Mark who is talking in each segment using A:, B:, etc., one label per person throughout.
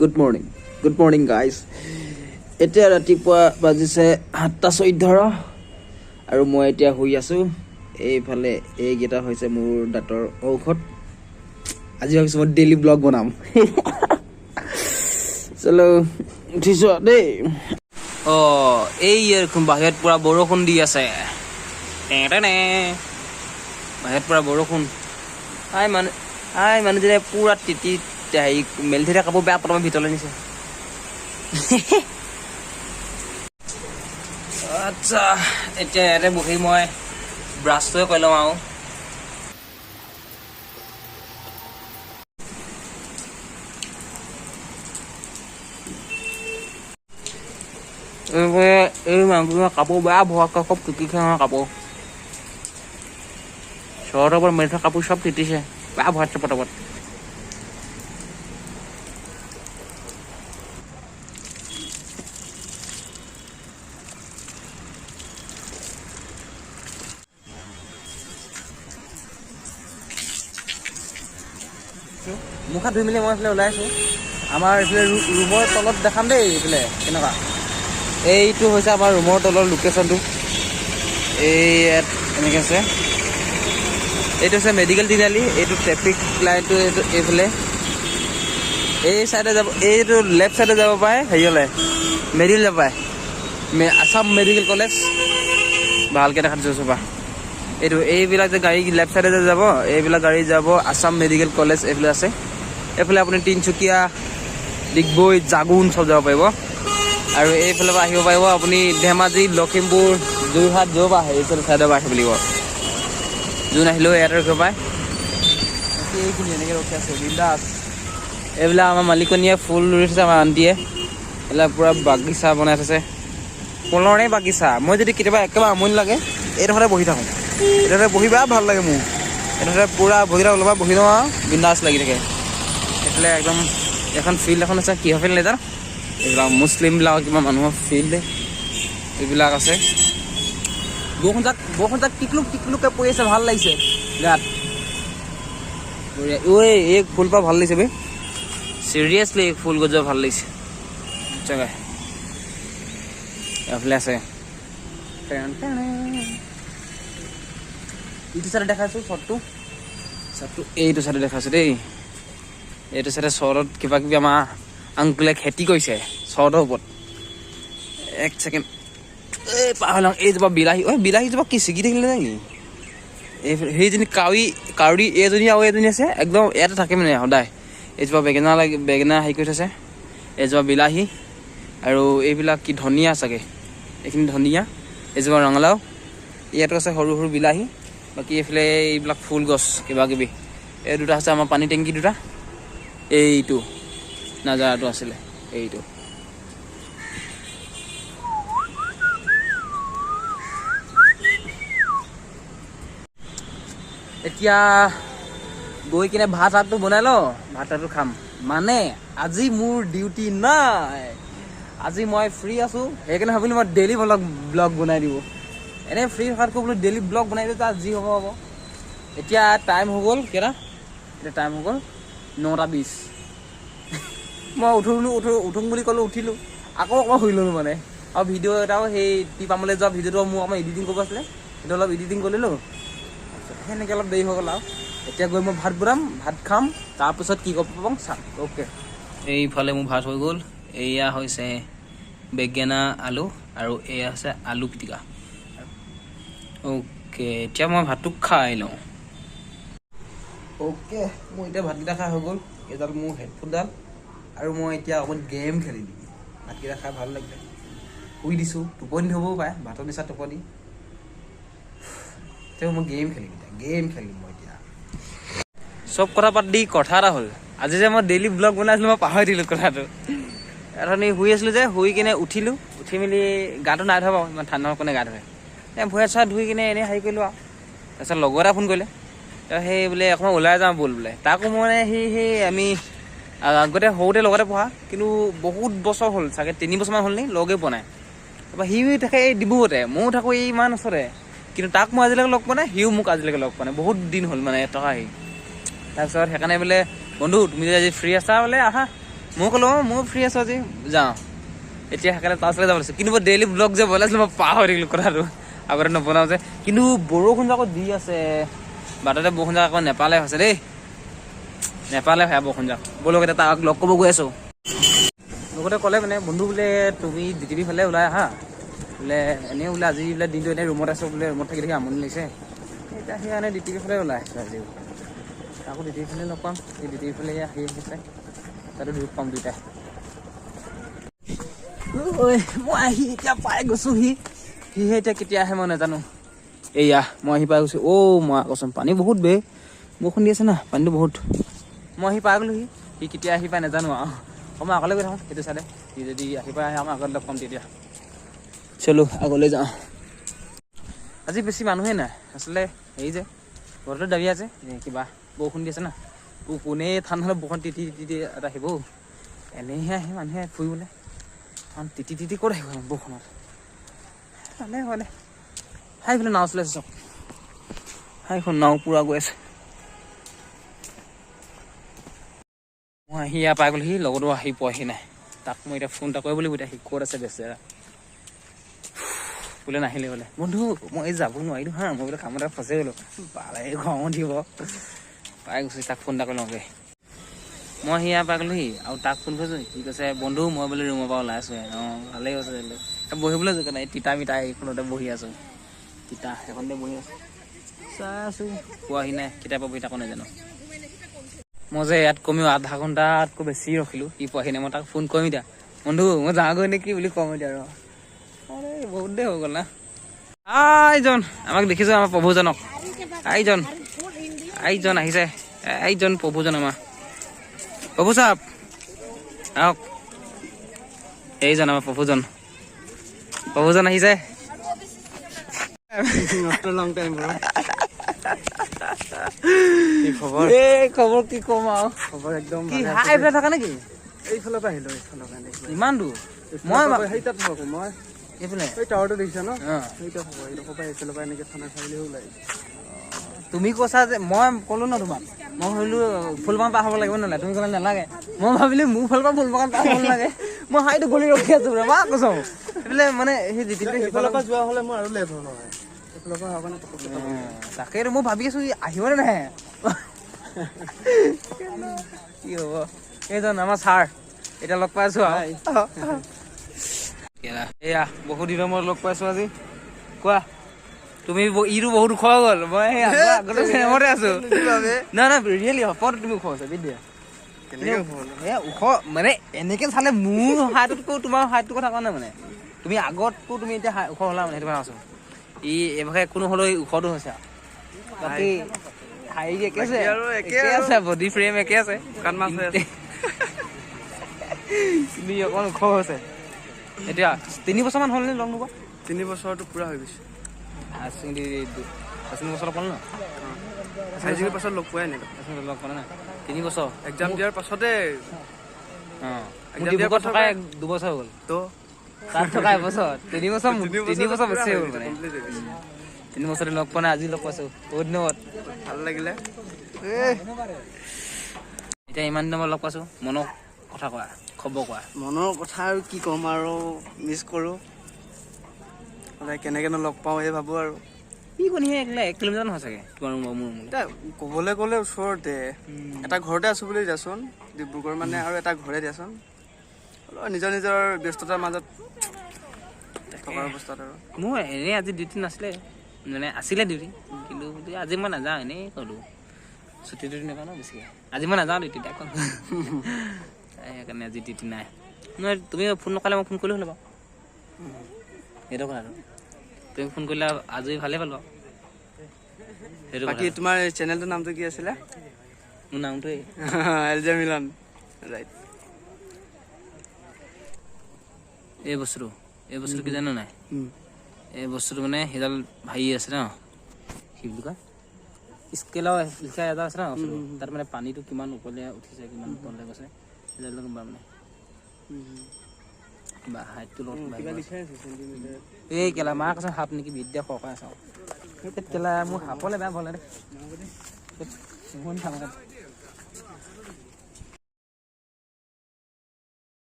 A: Good morning, good morning guys. এতিয়া ৰাতিপুৱা বাজিছে 7:14 আৰু মই এতিয়া শুই আছোঁ। এইফালে এইকেইটা হৈছে মোৰ দাঁতৰ ঔষধ। আজি ভাবিছোঁ মই ডেইলি ব্লগ বনাম। চলো, উঠিছোঁ আৰু দেই। অঁ, এই দেখোন বাহিৰত পূৰা বৰষুণ দি আছে। টেঁ। বাহিৰত পূৰা বৰষুণ। আই মানুহ, আই মানুহজনে পূৰা তিতি হেৰি মেলি থৈ দিয়া কাপোৰ বেয়া প্ৰথমে ভিতৰলৈ নিছে। আচ্ছা, এতিয়া ইয়াতে বহি মই ব্ৰাছটোৱে কৰি লওঁ আৰু। এই মানুহজনৰ কাপোৰ বেয়া ভৰাকৈ খুব তিতিছে নহয়। কাপোৰ চৰৰ ওপৰত মেলি থোৱা কাপোৰ চব তিতিছে, বেয়া ভৰাইছে পটাপট। মুখ হাত ধুই মেলি মই এইফালে ওলাই আছোঁ। আমাৰ এইফালে ৰুমৰ তলত দেখাম দেই। এইফালে কেনেকুৱা, এইটো হৈছে আমাৰ ৰুমৰ তলৰ লোকেশ্যনটো। এই ইয়াত এনেকৈ আছে। এইটো হৈছে মেডিকেল তিনিআলি। এইটো ট্ৰেফিক লাইনটো, এইটো এইফালে এই চাইডে যাব, এইটো লেফ্ট চাইডে যাব পাৰে হেৰিয়লৈ, মেডিকেল যাব পাৰে, আছাম মেডিকেল কলেজ। ভালকৈ দেখা দিছোঁ চবা। এইটো এইবিলাক যে গাড়ী লেফ্ট চাইডে যে যাব, এইবিলাক গাড়ী যাব আছাম মেডিকেল কলেজ এইফালে আছে। এইফালে আপুনি তিনিচুকীয়া, ডিগবৈ, জাগুন চব যাব পাৰিব। আৰু এইফালৰ পৰা আহিব পাৰিব আপুনি ধেমাজি, লখিমপুৰ, যোৰহাট, য'ৰ পৰা আহে এইফালে চাইডৰ পৰা আহিব লাগিব। যোন আহিলেও ইয়াতে ৰখিব পাৰে। বাকী এইখিনি এনেকৈ ৰখি আছে বিন্দাছ। এইবিলাক আমাৰ মালিকনীয়ে ফুল ৰুই থৈছে, আমাৰ আণ্টিয়ে। এইবিলাক পূৰা বাগিচা বনাই থৈছে, ফুলৰে বাগিচা। মই যদি কেতিয়াবা একেবাৰে আমনি লাগে, এইডোখৰতে বহি থাকোঁ। এইডোখৰতে বহি বেয়া ভাল লাগে মোৰ। এইডোখৰতে পূৰা ভৰিকেইটা অলপমান বহি লওঁ আৰু বিন্দাছ লাগি থাকে। এইফালে একদম এখন ফিল্ড এখন আছে, কিহৰ ফিল্ড নাজানো। এইবিলাক মুছলিমবিলাকৰ কিবা মানুহৰ ফিল্ড এইবিলাক আছে। বৰষুণ যাক টিকলুক টিকলুককে পৰি আছে, ভাল লাগিছে গাত। বঢ়িয়া। ঐ, এই ফুলপাহ ভাল লাগিছে বে। চিৰিয়াছলি, এই ফুল গছজোপা ভাল লাগিছে। চাগে এইফালে আছে। Ten ten. ইটো চাইডে দেখাইছোঁ চটটো, চটটো এইটো চাইডে দেখাইছোঁ দেই। এইটো চাইডে চৰত কিবা কিবি আমাৰ আংকুলে খেতি কৰিছে চৰতৰ ওপৰত। এক ছেকেণ্ড, এই পাৰ হৈ লওঁ। এইজোপা বিলাহী, ঐ বিলাহীজোপা কি ছিগি থাকিলে নেকি? এই সেইজনী কাউৰী, কাউৰী এইজনী আৰু এজনী আছে, একদম ইয়াতে থাকে মানে সদায়। এইজোপা বেঙেনা লাগি, বেঙেনা হেৰি কৰি থৈছে। এইজোপা বিলাহী আৰু এইবিলাক কি ধনিয়া চাগে, এইখিনি ধনিয়া। এইজোপা ৰঙালাও। ইয়াতো আছে সৰু সৰু বিলাহী। বাকী এইফালে এইবিলাক ফুল গছ কিবা কিবি। এই দুটা হৈছে আমাৰ পানী টেংকি দুটা। এইটো নাজাৰাটো আছিলে এইটো। এতিয়া গৈ কিনে ভাত ভাতটো বনাই লওঁ, ভাত ভাতটো খাম। মানে আজি মোৰ ডিউটি নাই, আজি মই ফ্ৰী আছোঁ। সেইকাৰণে ভাবিলোঁ মই ডেইলি ব্লগ বনাই দিব। এনেই ফ্ৰী থকাতকৈ বোলো ডেইলি ব্লগ বনাই দিওঁ, তাত যি হ'ব হ'ব। এতিয়া টাইম হৈ গ'ল কেইটা? এতিয়া টাইম হৈ গ'ল 9:20। মই উঠো উঠো উঠোঁ বুলি ক'লোঁ, উঠিলোঁ, আকৌ অকণমান শুই ল'লোঁ মানে। আৰু ভিডিঅ' এটাও, সেই টিপামলৈ যোৱা ভিডিঅ'টো মোৰ অকণমান এডিটিং কৰিব আছিলে, সেইটো অলপ এডিটিং কৰিলোঁ। তাৰপিছত সেনেকৈ অলপ দেৰি হৈ গ'ল। আৰু এতিয়া গৈ মই ভাত বনাম, ভাত খাম, তাৰপিছত কি কৰিব পাৰোঁ চাম। অ'কে, এইফালে মোৰ ভাত হৈ গ'ল। এয়া হৈছে বেঙেনা আলু আৰু এয়া হৈছে আলু পিটিকা। অ'কে, এতিয়া মই ভাতটো খাই লওঁ। অ'কে, মোৰ এতিয়া ভাতকেইটা খাই হৈ গ'ল। এইডাল মোৰ হেডফোনডাল আৰু মই এতিয়া অকণমান গেম খেলি দিম। ভাতকেইটা খাই ভাল লাগিলে, শুই দিছোঁ। টোপনি ধৰিবও পাৰে, ভাতৰ নিচা টোপনি। তেওঁ মই গেম খেলিম এতিয়া, গেম খেলিম মই এতিয়া। চব কথা বাদ দি কথা এটা হ'ল, আজি যে মই ডেইলি ব্লগ বনাইছিলোঁ, মই পাহৰি দিলোঁ কথাটো। অথনি শুই আছিলোঁ যে, শুই কিনে উঠিলোঁ, উঠি মেলি গাটো নাই ধোৱা বাৰু, ইমান ঠাণ্ডা কোনে গা ধুৱে। এই ভৰি হাত ধুই কিনে এনেই হেৰি কৰিলোঁ আৰু। তাৰপিছত লগৰ এটা ফোন কৰিলে, সেই বোলে অকণমান ওলাই যাওঁ ব'ল বোলে। তাকো মই মানে সেই আমি আগতে সৰুতে লগতে পঢ়া, কিন্তু বহুত বছৰ হ'ল চাগে, 3 বছৰমান হ'ল নেকি লগেই পোৱা নাই। তাৰপৰা সিও থাকে এই ডিব্ৰুগড়তে, ময়ো থাকোঁ এই ইমান ওচৰতে, কিন্তু তাক মই আজিলৈকে লগ পোৱা নাই, সিও মোক আজিলৈকে লগ পোৱা নাই। বহুত দিন হ'ল মানে থকা সি। তাৰপিছত সেইকাৰণে বোলে, বন্ধু তুমি যদি আজি ফ্ৰী আছা বোলে আহা। মই ক'লো অঁ ময়ো ফ্ৰী আছোঁ আজি, যাওঁ। এতিয়া সেইকাৰণে তাৰ ওচৰলৈ যাব লৈছোঁ। কিন্তু মই ডেইলি ব্লগ যে বনাইছিলোঁ, মই পাহৰি থাকিলোঁ কথাটো, আগতে নবনাওঁ যে। কিন্তু বৰষুণ যে আকৌ দি আছে বাটতে, বৰষুণ জাক আকৌ নেপালে হৈছে দেই, নেপালে ভাই বৰষুণ জাক। ব'লক, এতিয়া তাক লগ কৰিব গৈ আছোঁ। লগতে ক'লে মানে বন্ধু বোলে তুমি ডি টি পি ফালে ওলাই আহা বোলে, এনেই বোলে আজি বোলে দিনটো এনেই ৰুমত আছোঁ বোলে, ৰুমত থাকি থাকি আমনি লাগিছে। এতিয়া সেইকাৰণে ডি টি পি ফালে ওলাই আহিছোঁ আজিও। আকৌ ডি টি পি ফালে লগ পাম, এই ডি টি পি ফালে আহি আহিছে, তাতে লগ পাম দুইটাই। ঐ, মই আহি এতিয়া পাই গৈছোহি, সিহে এতিয়া কেতিয়া আহে মই নাজানো। এইয়া মই আহি পাই গৈছোঁ। অ' মই আকৌচোন পানী বহুত বে, বৰষুণ দি আছে না, পানীটো বহুত। মই আহি পাই গ'লোহি, সি কেতিয়া আহি পাই নাজানো আৰু। অ' মই আগলৈ গৈ থাকোঁ সেইটো চাইডে, সি যদি আহি পাই আহে, মই আগত লগ পাম তেতিয়া। চলো আগলৈ যাওঁ। আজি বেছি মানুহেই নাই আচলতে, হেৰি যে বতৰটো দাবি আছে, এই কিবা বৰষুণ দি আছে না, কোনে ঠাণ্ডা হ'লে বৰষুণ তিতি তিতি এটা আহিব। এনেইহে আহে মানুহে ফুৰিবলৈ, কাৰণ তিতি তিতি ক'ত আহিব বৰষুণত? ভালে হয় দে। হাইফালে নাও চলাই আছে চাওক, হাইখন নাও পূৰা গৈ আছে। মই আহি ইয়াৰ পাই গ'লোহি, লগতো আহি পোৱাহি নাই। তাক মই এতিয়া ফোন এটা কৰিব লাগিব, এতিয়া সি ক'ত আছে বেচেৰা। বোলে নাহিলে বোলে বন্ধু মই যাব নোৱাৰিলোঁ হা, মই বোলে কাম এটা ফচি গ'লো, পালে খং উঠিব। পাই গৈছোঁ, তাক ফোন এটা কৰি লওঁগৈ। মই সি ইয়াৰ পাই গ'লোহি আৰু তাক ফোন কৰিছোঁ, সি কৈছে বন্ধু মই বোলে ৰুমৰ পৰা ওলাই আছোঁ। অঁ ভালেই কৈছে, বহিবলৈ জেগা নাই, তিতা মিতা এইখনতে বহি আছোঁ, তিতা সেইখনতে বহি আছোঁ, চাই আছোঁ, পোৱাহি নাই, কেতিয়া পাবহি তাকো নাজানো। মই যে ইয়াত কমেও আধা ঘণ্টাতকৈ বেছি ৰখিলোঁ, সি পোৱাহি নাই। মই তাক ফোন কৰিম এতিয়া, বন্ধু মই যাওঁগৈ নেকি বুলি ক'ম এতিয়া আৰু। আৰে বহুত দেৰি হৈ গ'ল না। আইজন আমাক দেখিছোঁ, আমাৰ প্ৰভুজনক, আইজন আইজন আহিছে, আইজন প্ৰভুজন আমাৰ প্ৰভু চাহাব আহক। এইজন আমাৰ প্ৰভুজন, প্ৰভুজন আহিছে।
B: After long time, bro. কি খবৰ?
A: এই খবৰ কি ক'ম আৰু,
B: খবৰ একদম
A: কি
B: ভালে
A: হাই
B: আছে।
A: এইফালে থাকা নেকি?
B: এইফালৰ পৰা আহিলো, এইফালৰ পৰা দেখিলো।
A: ইমান দূৰ?
B: মই
A: মই
B: সেই তাত থাকো মই।
A: এইফালে
B: এই টাৱাৰটো দেখিছা ন?
A: অঁ।
B: সেইটা থাকো, এইডোখৰ পৰা এইফালৰ পৰা এনেকে থানা চাৰিআলি ওলাই আহিছো।
A: তুমি কৈছা যে মই ক'লো ন তোমাক, মই ভাবিলো ফুলবাগান পাৰ হ'ব লাগিব নালাগে, তুমি ক'লা নালাগে। মই ভাবিলো মোৰ ফালৰ পৰা ফুলবাগান পাৰ হ'ব নালাগে, মই হাইটো গলি ৰখি আছো ৰ'বা কৈছো। এইফালে মানে সেই জিতিটো
B: এইফালৰ পৰা যোৱা হ'লে মোৰ আৰু লেট হ'ল হয়, এইফালৰ পৰা অহা কাৰণে পটককে পালো।
A: তাকেইতো মই ভাবি আছো ই আহিবনে নাহে, কি হ'ব। এইজন আমাৰ ছাৰ, এতিয়া লগ পাইছো আৰু। এয়া বহুত দিনৰ মূৰত লগ পাইছো আজি। কোৱা তুমি, ইটো বহুত ওখ হৈ গ'ল, মই সেই আগতে চেমতে আছো। না না ৰিয়েলি শপত তুমি ওখ হৈছা বিদ্যা।
B: কেনেকে ওখ হ'লো?
A: এ ওখ মানে এনেকে চালে মোৰ হাইটতকৈ তোমাৰ হাইটটোৰ কথা কোৱা নাই, মানে তুমি আগতকৈ তুমি এতিয়া ওখ হ'লা, মানে সেইটো কথা কৈছো। ই এইভাগে কোনো হ'লেও ওখটো হৈছে আৰু। বাকী হাইট একে আছে,
B: বাকী আৰু একে
A: একে
B: আৰু।
A: আছে, বডি ফ্ৰেম একে আছে,
B: শুকান মাছ হৈ আছে।
A: কিন্তু ই অকণ ওখ হৈছে। এতিয়া 3 বছৰমান হ'ল নে লগ নোপোৱা?
B: 3 বছৰটো পুৰা হৈ গৈছে।
A: হায়াৰ ছেকেণ্ডেৰী বছৰ লগ পালো ন?
B: হায়াৰ ছেকেণ্ডেৰী পাছত লগ পোৱাই নাই।
A: হায়াৰ ছেকেণ্ডেৰী লগ পোৱা নাই 3 বছৰ।
B: এক্সাম দিয়াৰ পাছতে।
A: অঁ, মোৰ
B: এক্সাম দিয়াৰ
A: ডিব্ৰুগড়ত
B: পাছৰ
A: থকা 2 বছৰ হৈ গ'ল,
B: তো
A: তাত থকা এবছৰ, 3 বছৰ, 3 বছৰ
B: পুৰা
A: বেছি
B: হৈ
A: হৈ গ'ল
B: গৈছে,
A: মানে
B: complete হৈ গৈছে।
A: 3 বছৰে লগ পোৱা নাই, আজি লগ পাইছো বহুত দিনৰ মূৰত।
B: ভাল লাগিলে।
A: এতিয়া ইমান দিনৰ মূৰত লগ পাইছো, মনৰ কথা কোৱা, খবৰ কোৱা।
B: মনৰ কথা আৰু কি ক'ম আৰু, মিছ কৰোঁ সদায়, কেনেকেনো লগ পাওঁ এই ভাবোঁ আৰু।
A: কি কোন একলা 1 কিলোমিটাৰ নহয় চাগে তোমাৰ ৰুমৰ মোৰ ৰুমলৈ।
B: এতিয়া ক'বলৈ গ'লে ওচৰতে এটা ঘৰতে আছোঁ বুলি দিয়াচোন, ডিব্ৰুগড় মানে আৰু এটা ঘৰে দিয়াচোন, অলপ নিজৰ নিজৰ ব্যস্ততাৰ মাজত থকাৰ অৱস্থাত আৰু।
A: মোৰ এনেই আজি ডিউটি নাছিলে, মানে আছিলে ডিউটি, কিন্তু আজি মই নাযাওঁ, এনেই ক'লো, ছুটি টুটি নাপাওঁ ন বেছিকৈ, আজি মই নাযাওঁ ডিউটি তাক সেইকাৰণে আজি ডিউটি নাই। নহয় তুমি ফোন নকৰিলে মই ফোন কৰিলোঁ হ'লে বাৰু, সেইটো কথাটো তুমি ফোন কৰিলে আজৰি ভালেই পালোঁ আৰু সেইটো
B: বাকী
A: কথা।
B: তোমাৰ চেনেলটোৰ নামটো কি আছিলে?
A: মোৰ নামটোৱেই
B: এল জে মিলন, ৰাইট।
A: এই বস্তুটো কি জানো নাই? এই বস্তুটো মানে সেইডাল ভাহি আছে ন, কি বুলি কয়, স্কেলৰ লিখা এটা আছে ন বস্তুটো, তাত মানে পানীটো কিমান ওপৰলৈ উঠিছে কিমান তললৈ গৈছে সেইডাল গম পাম মানে বা হাইটটোৰ লগত
B: কিবা
A: বাঢ়িব।
B: লিখাই আছে চেণ্টিমিটাৰ।
A: এই কেলা মা কৈছে সাপ নেকি, বিদ্যা সৰকাই আছে আৰু। এই কেলা মোৰ সাপলে বেয়া ভয় লাগে দেই।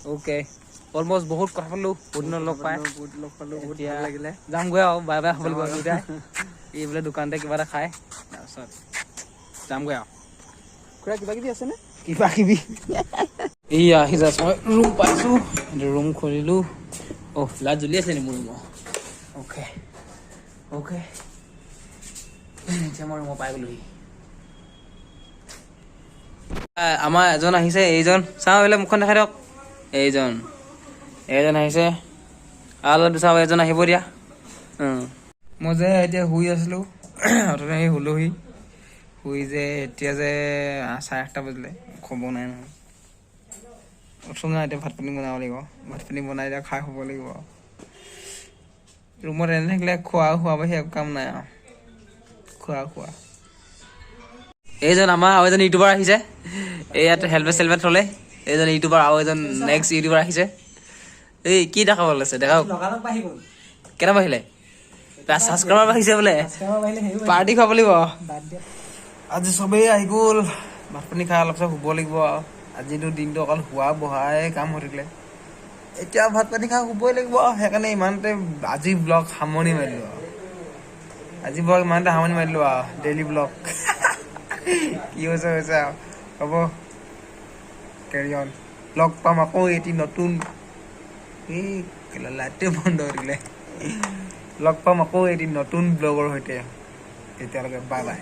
A: অ'কে, অলমষ্ট বহুত কথা পাতিলোঁ, বহুত দিনত লগ পাই।
B: বহুত লগ পালোঁ, বহুত
A: এতিয়া
B: ভাল লাগিলে।
A: যামগৈ আৰু, বাই বাই হ'ব লাগিব দুটাই। এই বোলে দোকানতে কিবা এটা খাই তাৰপিছত যামগৈ আৰু।
B: খুৰা, কিবা কিবি আছেনে?
A: কিবা কিবি। এইয়া আহি জাষ্ট মই ৰুম পাইছোঁ, ৰুম খুলিলোঁ। অ' লাইট জ্বলি আছে নি মোৰ ৰুমৰ? অ'কে অ'কে, এতিয়া মই ৰুমৰ পাই গ'লোহি। আমাৰ এজন আহিছে, এইজন। চাওঁ, এইফালে মুখখন দেখাই দিয়ক। এইজন, এইজন আহিছে। আৰু অলপ চাওঁ, এজন আহিব দিয়া। মই যে এতিয়া শুই আছিলোঁ, অথনি আহি শুলোহি। শুই যে এতিয়া যে 8:30 বাজিলে, খবৰ নাই নহয়। উঠোঁ না এতিয়া, ভাত পানী বনাব লাগিব। ভাত পানী বনাই এতিয়া খাই শুব লাগিব আৰু। ৰুমত এনে থাকিলে খোৱা খোৱা বাহিৰে একো কাম নাই আৰু, খোৱা খোৱা। এইজন আমাৰ আৰু এজন ইউটিউবাৰ আহিছে। এই ইয়াত হেলমেট চেলমেট থ'লে। এইজন ইউটিউবাৰ, আৰু এজন নেক্সট ইউটিউবাৰ আহিছে। এই কি দেখাব লৈছে, দেখাওক।
C: লগালগ বাঢ়ি গ'ল।
A: কেইটা বাঢ়িলে? ছাবস্ক্ৰাইবাৰ বাঢ়িছে বোলে।
C: ছাবস্ক্ৰাইবাৰ বাঢ়িলে হেৰিও।
A: পাৰ্টি খাব লাগিব।
C: বাদ দিয়া।
A: আজি চবেই আহি গ'ল। ভাত পানী খাই অলপ পিছত শুব লাগিব আৰু। আজিতো দিনটো অকল শোৱা বহাই কাম হৈ থাকিলে। এতিয়া ভাত পানী খাই শুবই লাগিব আৰু। সেইকাৰণে ইমানতে আজি ব্লগ সামৰণি মাৰিলো আৰু। আজি ব্লগ ইমানতে সামৰণি মাৰিলো আৰু। ডেইলি ব্লগ কি হৈছে হৈছে আৰু, হ'ব, কেৰি অন। লগ পাম আকৌ এটি নতুন, এই কেলা লাইটটোৱে বন্ধ হৈ থাকিলে। লগ পাম আকৌ এটি নতুন ব্লগৰ সৈতে। তেতিয়ালৈকে বাই বাই।